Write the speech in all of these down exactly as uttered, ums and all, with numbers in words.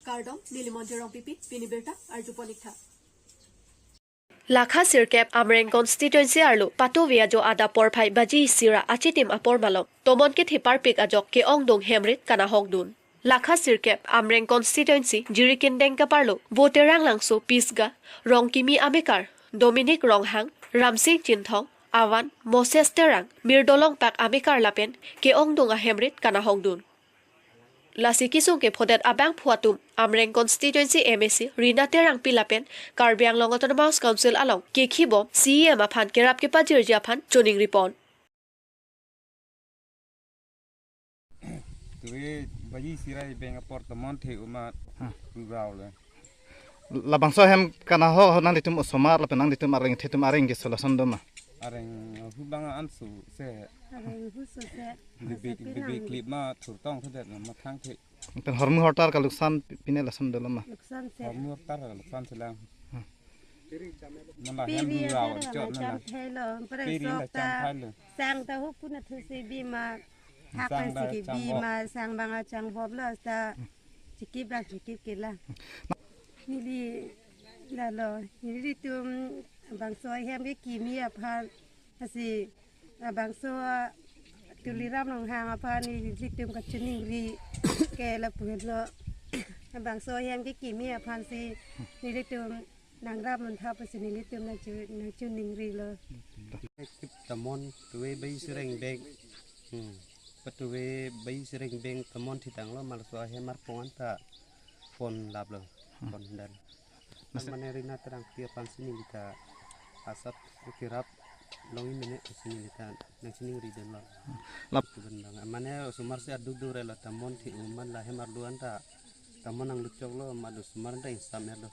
Kardom, neli Monjir Rongpipi, pini birta arjupon ik tha. Lakha sirkep Amreng constituency arlo patovi ajo adap porphai baji isi ra achitim apor malom tomon kethe parpik ajok ke-ongdung hemrit kanahokdun. Lakha sirkep Amreng constituency Jirikindeng kaparlo Voterang Langso Pisga, Rongkimi amekar Dominic Ronghang, Ramsing Chinthong, Avan Moses Terang, Mirdolong Pak amekar lapen ke-ongdung ahemrit kanahokdun. Lasi kesung kephodet abangphu atum Amreng constituency M A C Rina Terangpi lapen Karbi Anglong Autonomous Council along kekhibom C E M aphan kerap kepajirji aphan choningripon. Tuwe baji isi ra beng apor tomon the uma. Ha. Rurau le. Labangso ahem kanahok nanglitum osomar lapen nanglitum areng the atum areng ke solution do ma? Areng hu bang an su se. Areng hu su se. Bibik, bibik klip ma thurtong thedet ma thang the. Pen hormu hortar kaluksan pine lason dolo ma? Luksan se. Hormu hortar kaluksan selang. Hmm. Nang la hem Piri rurau ada chot la nang la. Chang thai lo, pereng Piri sok la chang ta. Thai lo. Sang ta hupu na thu si bima. Hak Sang pen da si ke chang bima, sang bang a chang bob lo ta. Chikip bang chikip ke la. Neli lalo, nelitum bangso ahem kekimi aphan, asi, ah, bangso, ah, Tuliram Ronghang aphan nelitum kachiningri ke lapu henlo. Bangso ahem kekimi aphan si nelitum nangrap muntha pusi nelitum nangchu-, nangchiningrilo. Tomon tuwe baji isi ra beng. Hmm. Patuwe baji isi ra beng tomon thitang lo, malaso ahem arpong an ta pon laplo. Hmm. Pon dan. Masa- Mane Rina Terangpi aphan si neli ta asap ukirap long imene si neli ta nangchiningri dunlo. Lap- Tuben bang. Mane osomar si aduk duk relo tomon the uma la hem arlo an ta tomon nangluchoklo, ma osomar ta insam erlo.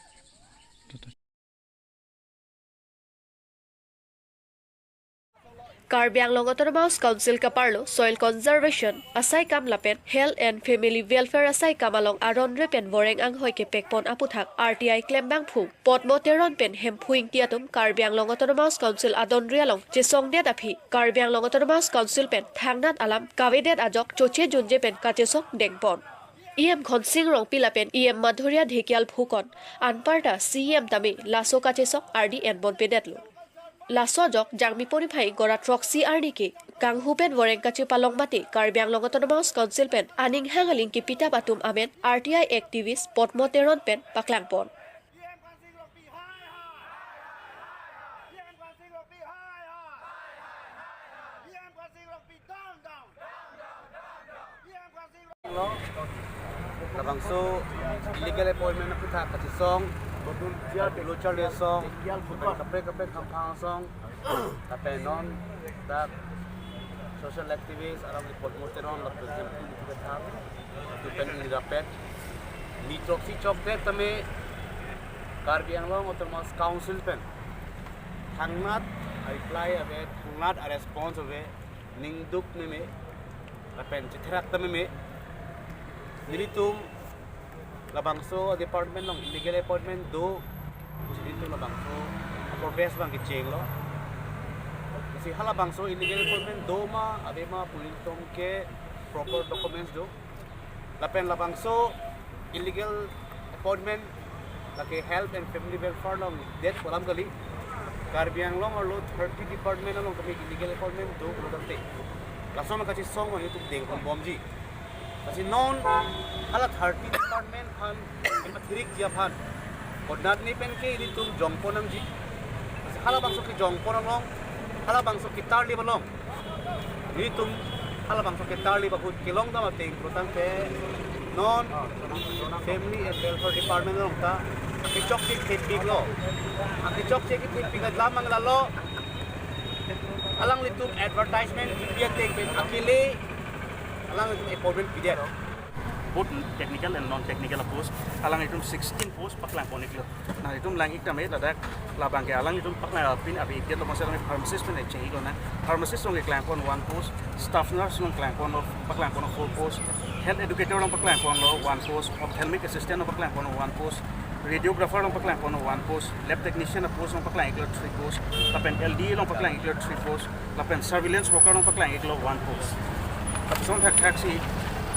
Karbi Anglong Autonomous Council kaparlo Soil Conservation asaikam lapen Health and Family Welfare asaikam along aron re pen voreng anghoi kepekpon aputhak R T I klembangphu Potmo Teron pen Hemphu Ingti atum Karbi Anglong Autonomous Council adonri along chesongdet aphi Karbi Anglong Autonomous Council pen thangnat alam kavedet ajok choche junje pen kachesong dengpon. E M Khonsing Rongpi lapen E M Madhuria Dhekial phukon anparta C E M tame laso kachesong ardi enbon pedetlo. Laso ajok Jangmi poriphai ingkoi ra throksi arni ke kanghu pen voreng kachepalong mate Karbi Anglong Autonomous Council pen aning hang aling kepitap atum amen R T I activist Potmo Teron pen paklangpon. Labangso illegal appointment aputhak kachesong, lo charli asong, kaprek kaprek kangphang asong, lapen non dak social activist along report moteron lapen jemput kita thang, tu pen ini rapet, ni throksi chokdet tame Karbi Anglong Autonomous Council pen thangnat reply ave, thangnat response ave, ningduk meme, lapen chetherak ta meme. Nelitum labangso department along illegal appointment do, nelitum labangso progress abang kechenglo. Si halabangso illegal appointment do ma, ave ma pu nelitum ke proper documents do. Lapen labangso illegal appointment lake Health and Family Welfare along det pu alam kali. Karbi Anglong arlo thirty department along kami illegal appointment do pulo tangte, lason kachesong nelitum dengponbomji. Lasi non hala thirty department aphan, ema thirikji aphan, konatne pen ke nelitum jongpon nangji. Lasi halabangso kejongpon along, halabangso ketarlip along, nelitum halabangso ketarlip ahut kelongdam ateng pulo tangte non Family and Welfare Department along ta kechokche thepiklo. Kechokche kethepik alam mang lalo, alanglitum advertisement kepi ateng pen akele alanglitum appointment pidet. Both technical and non-technical post, alanglitum sixteen post paklangpon iklo. Nanglitum lang-ik tame ladak labang ke alanglitum paklang pin abi ikdet lo, masa kami pharmacist pen chehi lo na. Pharmacist along keklangpon one post, staff nurse along klangponlo, paklangponlo four post, health educator along paklangponlo one post, ophthalmic assistant along paklangponlo one post, radiographer along paklangponlo one post, lab technician apost along paklang iklo three post, lapen L D A along paklang iklo three post, lapen surveillance worker along paklang iklo one post. Lapuson thakthak si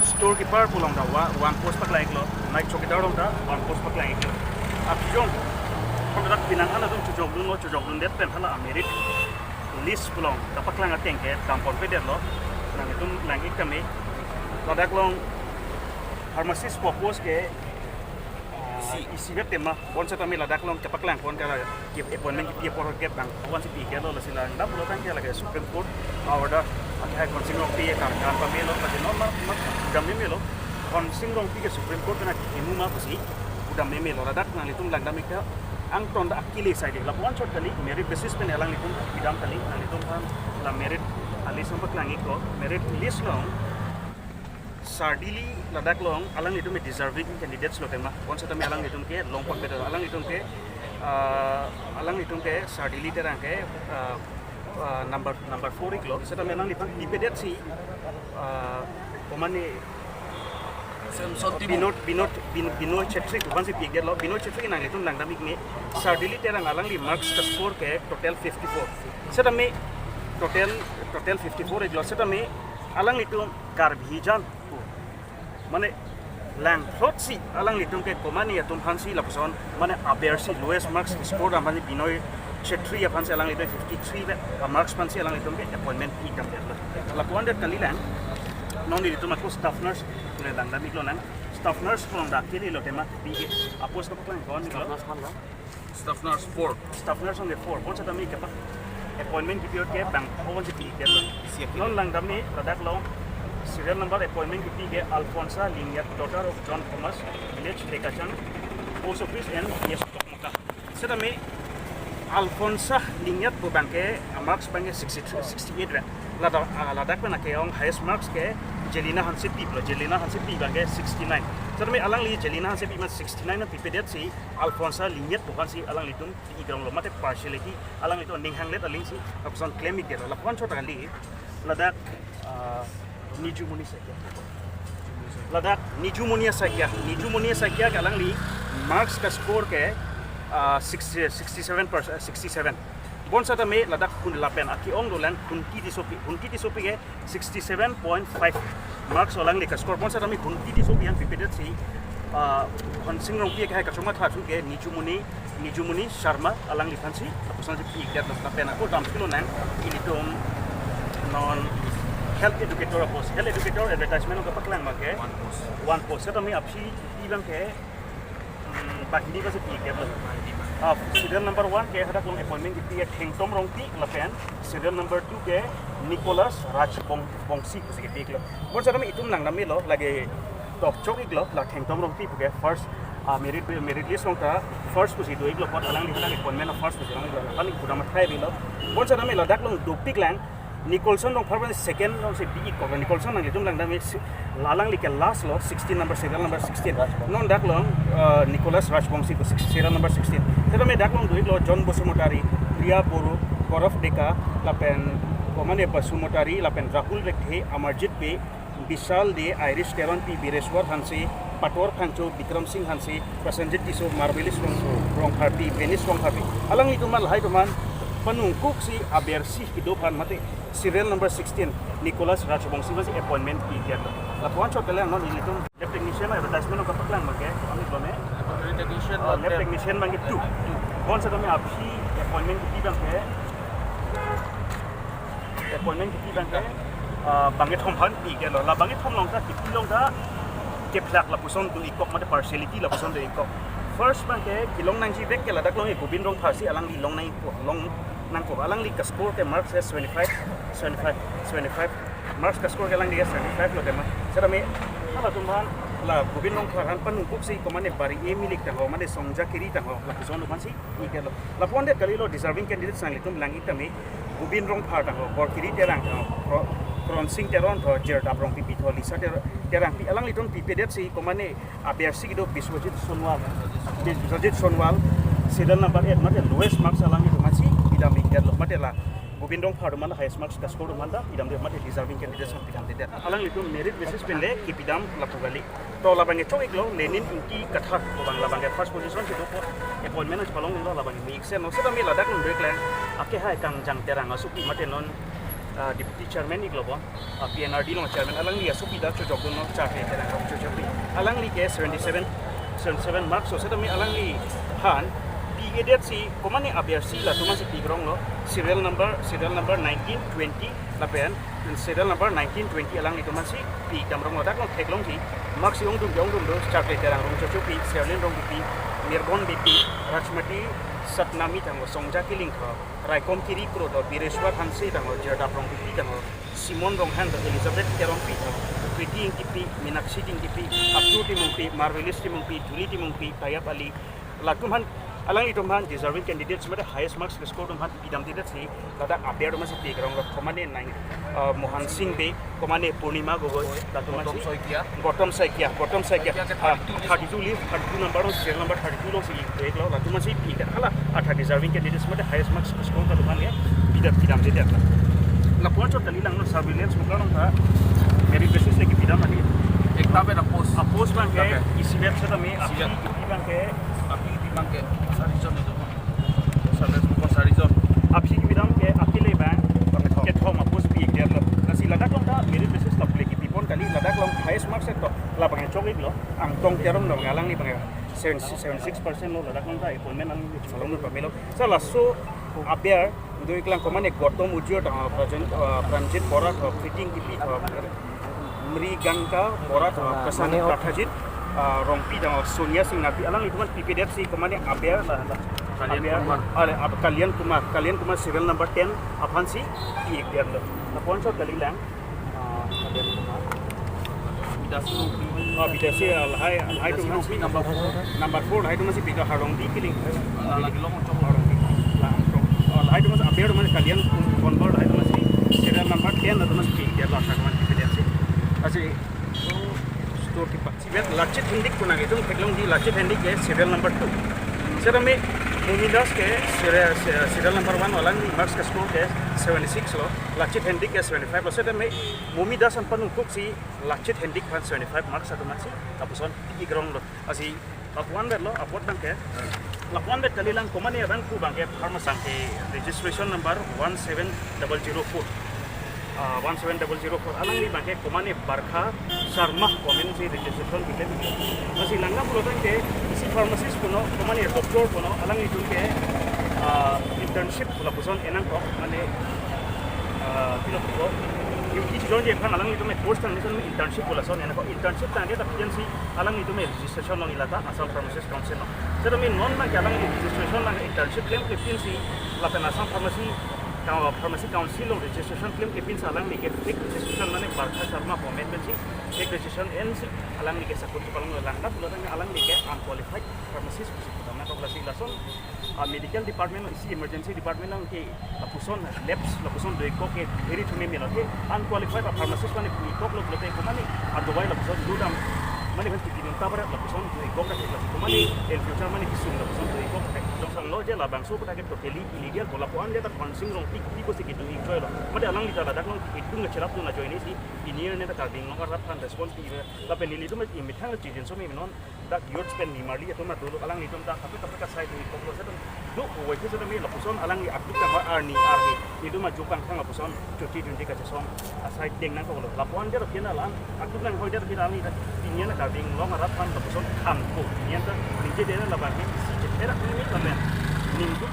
Storekeeper pu along ta wa-, one post paklang-iklo, night chowkidar along ta one post paklang-iklo. Aphi jong, kon dak pinang hala atum chojokdunlo, chojokdundet pen hala a-merit list pu along kapaklang ateng ke damponpedetlo. Nanglitum lang-ik tame. Ladak along pharmacist pu a-post ke, ah, isi. Isivet tema, bonseta me ladak along kapaklangpon ka, ke appointment kipi apor ke bang, bonseta pi ke lo, lasi langdamlo tangte lake Supreme Court a-order, ake hai Khonsing Rongpi ke kam, kam pamelo, lasi non ma, ma, dam memelo, Khonsing Rongpi ke Supreme Court kena kimu ma pusi, dam memelo, ladak nanglitum langdam-ik ta, angton ta akile sai de, lapu-an chot kali, merit basis pen alanglitum pidam kali, nanglitum aphan la merit list nangpaklang-iklo, merit list along, Sardili ladak along, alanglitum deserving candidates lo tema. Bonseta me alanglitum ke longpakpedetlo. Alanglitum ke, ah, alanglitum ke Sardili Terang ke, ah, ah, number, number four-iklo. Seta me alangliphan pipedetsi, ah, komane Samson Timung. Binod, Binod, Bin-, Binoy Chetri pu aphansi pipedetlo. Binoy Chetri nanglitum langdam-ik me. Sardili Terang alangli marks ka-score ke total fifty-four. Seta me total, total fifty-four-iklo. Seta me alanglitum Karbi jan pu, mane, langthrotsi alanglitum ke komane atum aphansi lapuson, mane, abersi lowest marks score dam aphansi Binoy Chetri aphansi alanglitum fifty-three le, a-marks aphansi alanglitum ke appointment pi damdetlo. Lapu-an det kalilang, non nelitum ako staff nurse le langdam-iklonang. Staff nurse pu along dak kali lo tema, B A, a-post kapaklang ko-an-iklo. Staff nurse pu along. Staff nurse four. Staff nurse along ke four. Bonseta me kapak appointment kipi ke bang, o, bonseta pi ke lo. Isi ya, non langdam me ladak along serial number appointment kipi ke Alfonsa Lingiat, daughter of John Thomas, village Lekachang, post office and P S Tokmoka. Seta me Alfonsa Lingiat pu abang ke, ah, marks abang ke sixty-three, sixty-eight ra. Ladak, ah, ladak pen ake-ong highest marks ke Jelina Hansepi lo. Jelina Hansepi abang ke sixty-nine. Seta me alangli Jelina Hansepi ma sixty-nine nangpipedetsi Alfonsa Lingiat pu aphansi alanglitum pi-ik ronglo, mate partiality, alanglitum aning hanglet alingsi lapuson claim-ikdetlo. Lapu-an chot kali, ladak, ah, Nijumoni Saikia. Ladak Nijumoni Saikia. Nijumoni Saikia ke alangli marks ka-score ke, ah, sixty, sixty-seven percent, sixty-seven. Bonseta me ladak Khun lapen ake-ong dolang Khunti Tissopi. Khunti Tissopi ke sixty-seven point five marks alangli ka-score. Bonseta me Khunti Tissopi aphan pipedetsi, ah, Khonsing Rongpi ke hai kachoma tha thu ke Nijumoni, Nijumoni Sharma alangliphansi lapusonsi pi-ikdetlo. Lapen ako damthulo nang, ilitum non health educator a-post. Health educator advertisement kapaklang abang ke one post. One post. Seta me aphi pi abang ke, hmm, banghini basi pi-ikdetlo. Ah, serial number one ke hadak along appointment kipi ke Thengtom Rongpi lapen serial number two ke Nicholas Rajbong-, Bongsi pusi kipi-iklo. Bonseta me itum langdam melo, lake tokchok-iklo, la Thengtom Rongpi pu ke first, ah, merit, merit list along ta first pusi do-iklo, apot alangli hadak appointment first pusi alangli lo, aphan pudam athai bilo. Bonseta me ladak along dopiklang, Nicholson Rongphar abang second alongsi pi-ik ko. Nicholson nangtum langdam me si, la alangli ke last lo, sixteen number, serial number sixteen. Non dak along, eh, Nicholas Rajbongsi pu six, serial number sixteen. Seta me dak along do-iklo John Basumatary, Priya Boro, Gaurav Deka, lapen komane Basumatary, lapen Rahul Rekthe, Amarjit Bey, Bishal Dey, Irish Teronpi, Bireswar Hanse, Pator Phangcho, Bikram Singh Hanse, Prasenjit Tisso, Marvelous Rong-, Rongpharpi, Venice Rongpharpi. Alanglitum aphan, lahai atum aphan panungkuksi abersi kedo aphan mate serial number sixteen, Nicholas Rajbongsi aphansi appointment pi-ikdetlo. Lapu-an chot kalilang, non ilitum lab technician advertisement kapaklang abang ke, kami kome. Lab technician, ah, lab lab technician abang ke two. Bonseta me aphi appointment kipi abang ke, appointment kipi abang ke, ah, bangkethom aphan pi-ikdetlo. La bangkethom along ta kipi along ta kephlak lapuson do-ikkok mate partiality lapuson do-ikkok. First abang ke kelong nangjivek ke ladak along ke Gobin Rongpharsi alangli long nangpo, long nangpo. Alangli ka-score ke marks ke seventy-five, seventy-five, seventy-five. Marks ka-score ke alangli ke seventy-five lo tema. Seta me halatum aphan, la Gobin Rongphar aphan panungkuksi komane Bari-e Milik tangho, mane Songja Kiri tangho, lapuson atum aphansi pi-ikdetlo. Lapu-an det kalilo, deserving candidates nanglitum lang-ik tame, Gobin Rongphar tangho, Borkiri Terang tangho, Kro-, Kronsing Teron tho, Jerdap Rongpipi tho, Lisa Ter-, Terangpi, alanglitum pipedetsi komane abersi kedo Biswajit Sonwal, Biswajit Sonwal, serial number eight, mate lowest marks alanglitum aphansi pidam-ikdetlo, mate la Gobin Rongphar atum aphan highest marks ka-score atum aphan ta pidamde, mate deserving candidates aphan pidamdedet. Alanglitum merit basis pen le kipidam lapu kali. To labang ke chok-iklo, Lenin Ingti Kathar pu abang, labang ke first position kedo apot appointment nangpalonglo, labang ke me-iksenlo. Seta me ladak along break lang, ake hai Kangjang Terang asopi mate non Ah, Deputy Chairman iklo bon, ah, P N R D along Chairman, alangli asopi dak chojokdunlo, Charkle Terang Rongchochopi. Alangli ke seventy-seven, seventy-seven marks, so setame alangliphan pi-edet si, komane aber si latum aphansi pi-ik ronglo, serial number, serial number nineteen, twenty, lapen serial number nineteen, twenty alanglitum aphansi pi-ik dam ronglo. Dak along theklongsi marks si ongdung ke ongdung do, Charkle Terang Rongchochopi, Serlin Rongpipi, Mirbon Beypi, Rajmati Satnami tanglo, Songja Killing tho, Raikom Kiri Kro tho, Bireshwar Hanse tanglo, Jirdap Rongpipi tanglo, Simon Ronghang tho, Elizabeth Terongpi tho, Kriti Ingtipi, Minakshi Ingtipi, Aptu Timungpi, Marvelous Timungpi, Julie Timungpi, Tayap Ali, latum aphan, alanglitum aphan deserving candidates mate highest marks score atum aphan pidamdedet si, ladak aber atum aphansi pi-ik ronglo, komane nang, ah, Mohan Singh Bey, komane Purnima Gogoi, latum Gautam aphansi Saikia. Gautam Saikia, Gautam Saikia. Saikia ke Ah, thirty-two list. Thirty-two number along, serial number thirty-two alongsi pi-iklo, latum aphansi pi-ik. Hala, atha deserving candidates mate highest marks score atum aphan ya, pidam, pidamdedet la. Lapuan chot kali lang no surveillance muka along ta merit basis lagi pidam ali. Ekta pen a-post. A-post abang ke, Ekta pen. Isi website ami, Isi aphi web. Kipi abang ke, Aphi kipi abang ke, sarijon itu. Surveillance muka sarijon. Aphi kipi abang ke, aphi le abang, Kethom. Kethom a-post pi-ikdetlo. Lasi ladak along ta merit basis la pule kipipon kali, ladak along highest marks to, labang chok-iklo, Angtong Teron lo, alangli abang seven, seventy-six percent lo, ladak along ta appointment alangli cholong pamelo. Sa laso aber do-iklang komane Gautam Ujio tanglo, Prajen-, ah, Pranjit Bora tho, Kriti Ingtipi tho, Mrigangka Bora tho, Prasant Mane ok. Kathajit, ah, Rongpi tanglo, Sonia Singh Nangpi, alanglitum aphan pipedet si komane aber la, la, Kalyan aber, Kumar. Ale, ab-, Kalyan Kumar, Kalyan Kumar serial number ten aphansi pi-ikdetlo. Lapuan chot kali lang. Ah, Kalyan Kumar. Bidya Sing Rongpi. Ah, Bidya Sing, ah, lahai, lahai Bidya Sing atum Rongpi number four. Number four, lahai atum aphansi pi-ik, Harongbi Killing. Ah, lagi long chok. Harongbi. Lang chok. Ah, lahai atum aphansi, aber atum aphansi Kalyan Kum-, Konbor, lahai atum aphansi serial number ten atum aphansi pi-ikdetlo, asar atum aphansi pipedet si. Lasi, so, store keeper. Sibet Lachit Hendik pu nangketheklongji, Lachit Hendik ke serial number two. Setame Momi Das ke serial, se-, serial number one, alangli marks ke score ke seventy-six lo, Lachit Hendik ke seventy-five lo. Setame Momi Das aphan ukuk si Lachit Hendik aphan seventy-five marks atum aphansi lapuson pi-ik ronglo. Lasi lapuan abang lo, apot abang ke. Lapuan abang kali lang komane abang pu abang ke pharmacy ke registration number one seven double zero four. Ah, one seven double zero four. Alangli abang ke komane Barkha Sharma pu amen si registration bikin. Lasi langdam pulo tangte isi pharmacist puno, komane doctor puno, alanglitum ke, ah, internship pu lapuson enangkok, mane, ah, pilo pulo. Duty chonji aphan alanglitum course tangte internship pu lason enangkok. Internship tangte ta agency alanglitum registration along ila ta Assam Pharmacist Council along. Setame non abang ke alangli registration along internship klemkle pinsi lapen Assam Pharmacy, Pharmacy Council along registration klemkle pinsi alangli ke fake registration mane Barkha Sharma pu amen pensi fake registration ensi alangli ke sakut palanglo. Langdam pulo tangte alangli ke unqualified pharmacist pusi putang nangkok. Lasi lason, ah, medical department, isi emergency department along ke lapuson labs, lapuson do-ikkok ke very to me melo ke unqualified a pharmacist mane pu-ikkoklo pulote komane adawai lapuson do-dam, mane kan tipidun ta barat lapuson do-ikkok ta ke, lasi komane in future mane kesung lapuson do-ikkok ta ke. Jongsan lo je labangso ta ke totally illegal pu lapuan je ta Dhonsing Rongpi pi pusi kedo-ik joilo. Mane alangli ta ladak along itung ke cherapdun ajoine si pini arni ta Karbi Anglong arat aphan response pi lapen nelitum imethang chijinso me non dak youths pen nimarli atum dolo, alanglitum ta kaprek kaprek asai do-ikkoklo, setum do-oi ke setame lapuson alangli akduk tangho arni arni nelitum ajok kangthang lapuson chotidunji kachesong asai deng nangkoklo. Lapuan je lapian alang akduk nanghoidet api alangli ta pini arni Karbi Anglong arat aphan lapuson thanpo. Pini arni ta ningje dera labang ke isi chetherak ni lamen ningdup.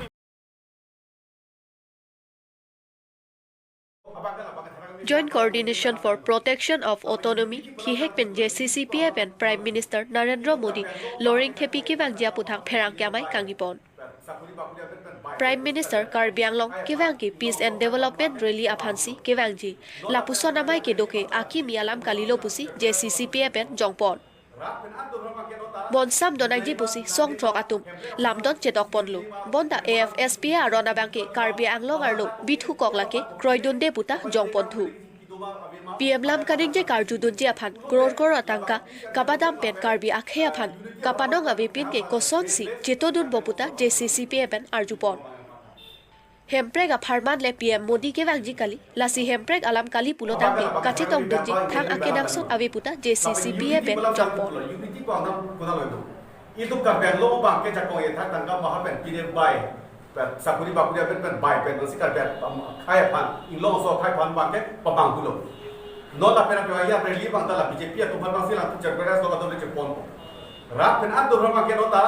Joint Coordination for Protection of Autonomy, thihek pen J C C P A pen Prime Minister Narendra Modi loring thepi kevangji aputhak pherangke amei kangni pon. Prime Minister Karbi Anglong kevang ke Peace and Development Rally aphansi kevangji. Lapuson amei kedo ke akimi alam kalilo pusi J C C P A pen jongpon. Bonsam donangji pusi songthrok atum lamdon chetokponlo. Bonta A F S P A aron abang ke Karbi Anglong arlo bithukok lake kroidunde puta jongponthu. P M lam kaningje karjudunji aphan kror kror atangka kabadam pen Karbi akhei aphan kapanong avepin ke kosonsi chetodunpo puta J C C P A pen arjupon. Hemprek apharman le P M Modi kevangji kali, lasi hemprek alam kali pulo tangte kachetongdunji thang akenangsot ave puta J C C P A pen jongpon. Unity pu angdam konat lo itu. Itum Karbi Anglong abang ke jakong ethak tangka maha pen pine bai. Pen sakuri bakuri apen pen bai pen si Karbi akhei aphan, inglong aso akhei aphan abangke pabang pulo. Non lapen ape ya rally abang ta la B J P atum aphan abang si la puchar beres lo kadom le chepon. Rat pen atum aphan abangke non ta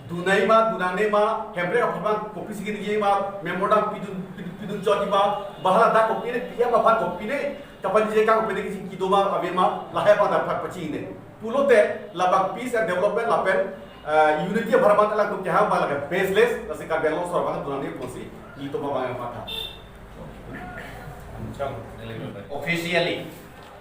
dunai ma, dunane ma, Hemprek aphan abang kopisi kini ma, memorandum pidun, pidun, pidun chot ma, ba hala dak kopine, P M aphan kopine, kapan je ka kopine kisi kedo ma, ave ma, lahai abang ta phat pachine. Pulote labang peace and development lapen, eh, unity apharman alangtum kehang abang lake baseless, lasi Karbi Anglong asor abang dunani pusi, ilitum abang yang matha. Officially,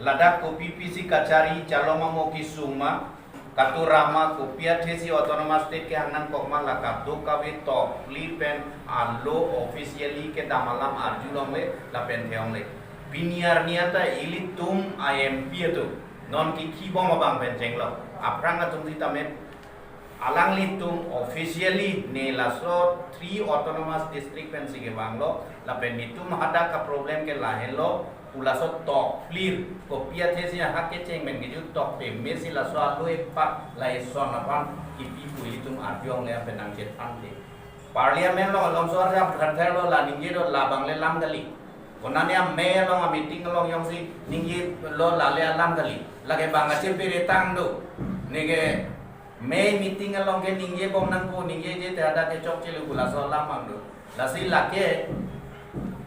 ladak kopi pisi kachari chalom amo kesung ma, katura ma, kopi athesi autonomous state kehang nangkok ma, la kadokave tokphli pen alo officially kedam alam arjulongle lapen theongle. Pini arni anta ilitum I M P atum non kikhi bom abang pen chenglo. Aphrang atum sitame alanglitum officially ne laso three autonomous district pensi kevanglo, lapen netum hadak aproblem ke lahenlo, pu laso tokphli, kopi athesi ahak kecheng pen kejut tok peme si laso alo epak la eson aphan kipi pu ilitum arjulongle lapen nangchethan te. Parliament along along so arjap thanther lo la ningje do labang le lam kali. Konane amei along ameeting along jongsi ningje lo la le alam kali. Lake bang ache pere tang do. Neke mei meeting along ke ningje bom nangpo, ningjeje te hadak ke chokche lo pu laso alam abang do. Lasi lake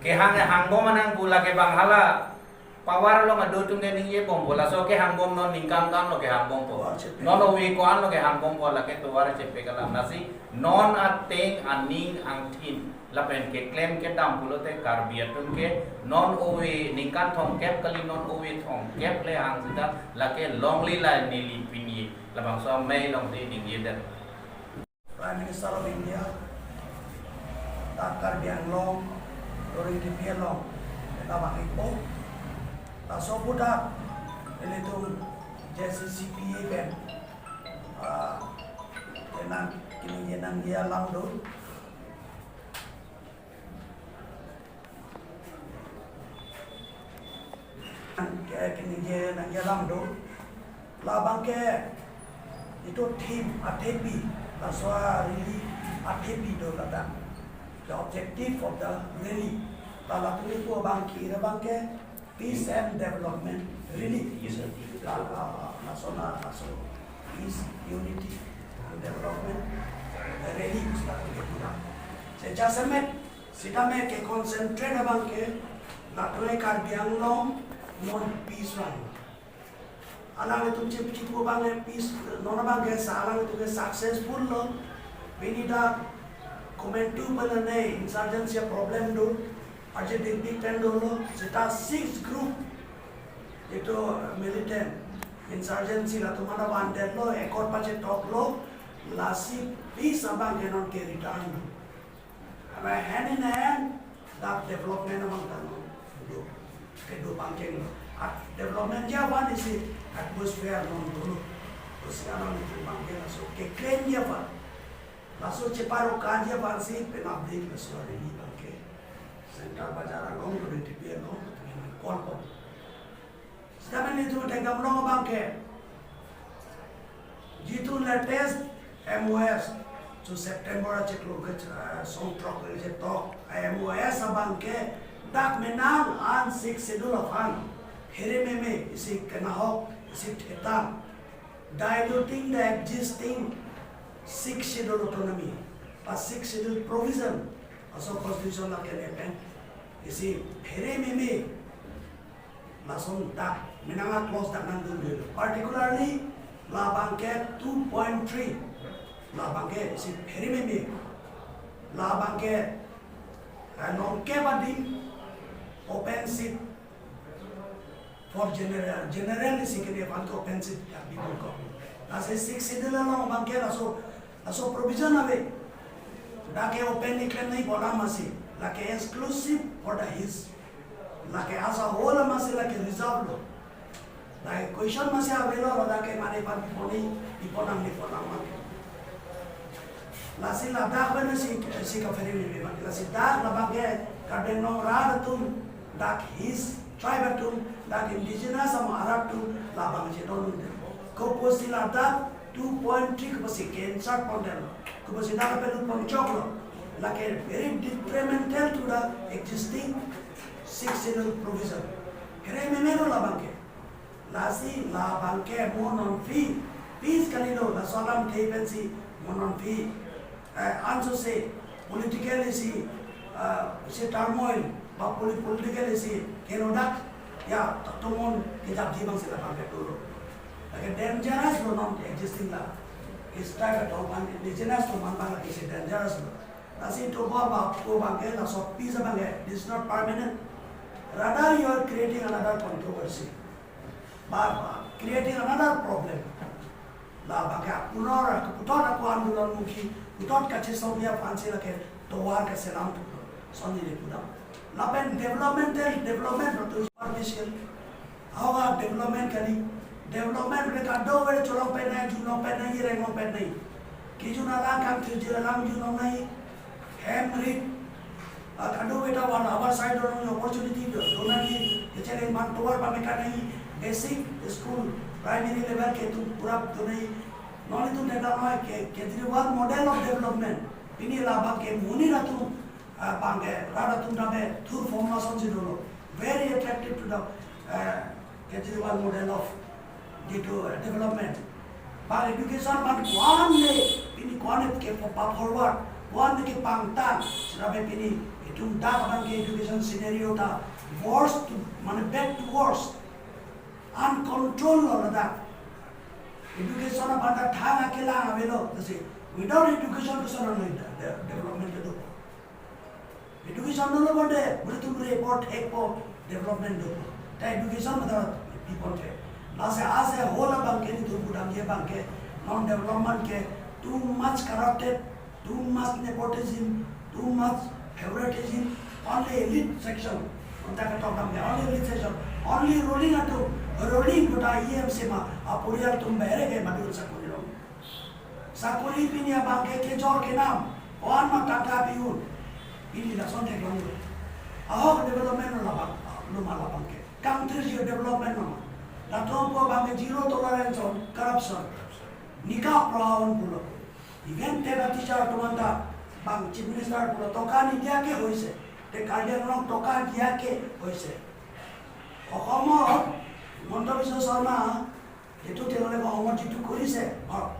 kehang hang bom nangpo, lake bang hala power along ado atum ke ningje bompo, laso kehang bom non ningkan kan lo kehang bompo. Power chepe. Non ove ko-an lo kehang bompo, lake tovar chepe kalam. Lasi non ateng aning angthin lapen keklem kedam pulote Karbi atum ke non ove ningkan thomkep kali, non ove thomkep le hang sita lake longle la neli pini labangso amei along si ningjedet. Prime Minister of India, dak Karbi Anglong, Lower Tipi along, labang ikpo. Laso aputhak, ilitum J C C P A pen, ah, kenang, kini kenangji alam do. Ke, kini kenangji alam do. Labang ke itum theme athepi, laso a-rally athepi do ladak. The objective of the rally. La latum ipu abang ke, ira abang ke peace and development rally. Yes, sir. La, la, la, laso na, laso peace, unity, and development rally, latum ipu abang. Sejak semet, sitame ke concentrate abang ke, latum Karbi Anglong non peace run. Alanglitum chip chipu abang ke peace, non abang ke sa alanglitum ke successful lo. Pini dak komantu pen ne insurgency problem do, aje big big pen dolo, seta six group, itum militant insurgency latum mana banded lo, accord pachetok lo, lasi peace abang ke non ke return lo. Ama hand in hand, dak development abang tanglo. Do. Kedo abang ke lo. At development ji abang isi atmosphere non dolo. Terus sekarang itu abang ke laso keklem ji abang. Laso cheparo kan ji abang si penap dik laso hari ini abang ke. Central Bazar along, Lower Tipi along, call po. Sitame netum thekdam long abang ke, jitu latest M O S, to September achiklo ke, eh, song throk le chetok, M O S abang ke dak menang an Sixth Schedule aphan phere meme, isi kenahok, isi thetan, diluting the existing Sixth Schedule autonomy, a Sixth Schedule provision, aso constitution lake ne pen, isi phere meme, lason dak menang a-clause dak nangdun dulu. Particularly, labang ke two point three, labang ke isi phere meme, labang ke, eh, nongke badim open seat for general, general isi ke dia abang ke open seat dak bibur ko. Lasi Sixth Schedule along abang ke laso, laso provision ave. Dak ke open iklem nai bola masi, lake exclusive for the hills. Lake as a whole masi lake reserve lo. Lake question masi avelo, ladak ke mane pan piponi, piponang, piponang mane. Lasi ladak bena si, si ka phere meme abang. Lasi dak labang ke Karbi Anglong rat atum, dak hills tribe atum, dak indigenous amo arat atum, labang chedondun. Kopusi ladak two point three kopusi ke-insert pondetlo. Kopusi dak pelut ponchoklo. Lake very detrimental to the existing sixth schedule provision. Kere memero labangke. Lasi labangke mo non fee, fees kalilo, laso alam the pensi mo non fee. Eh, anso se political isi, eh, se turmoil, ba poli-, political isi kenodak, ya, tomon kejapji abang si labangke dolo. Lake dangerous lo non existing la. Strike atum abang, indigenous atum abang lake si dangerous lo. Lasi to ba ba ko abangke laso fees abangke, this is not permanent. Rather, you are creating another controversy. Ba, ba, creating another problem. Labangke punora, puthot ako andolon mukhi, puthot kachesong ya fansi lake tovar kaselam tu. Sonni le pudam. Lapen developmental, development tu superficial. Ahoga development kali. Development le kadokave cholong pen nai, junlong pen nai, reng long pen nai. Kejun alang kangthirji alam junlong nai. Hem rit. Ah, kadokave ta one our side along opportunity do, do nai, kecheleng man tovar pame kan nai, basic school, primary level ke tu pura do nai. Non itum thekdam noi ke, Kejriwal model of development. Pini labangke monit atum, ah, abangke rat atum tame thur form asonsi dolo. Very attractive to the, ah, Kejriwal model of the, uh, development. But education man ko-an le, pini ko-an ke pa forward, ko-an ke pangtang, serabe pini itum dak abangke education scenario ta worse to, mane back to worse. Uncontrolled lo ladak. Education abang ta thang akelang avelo, lasi without education to sana noi de-, development kedo. Education dolo bonde, beri tum report ekpo development do. Ta education mata people ke. Lasi as a whole abangke netum pudamji abangke, non development ke too much corrupted, too much nepotism, too much favoritism, only elite section. Unta ketok damke, only elite section, only ruling atum, ruling kota E M sema, aporial atum bere ke madu sakori long. Sakori pini abangke kejor kenam, ko-an ma tangka pi-un. Pini lason theklonglo. Ahok development lo labang, lo ma labangke. Country zero development lo ma. Latum ko abangke zero tolerance on corruption. Nikah praon pulo. Even TET a teacher atum anta bang Chief Minister pulo toka nidiya ke hoise. Te Karbi Anglong toka diya ke hoise. Okomor, Himanta Biswa Sarma, এইটো তেওঁলোকে অসমত যিটো কৰিছে, ভাৰত,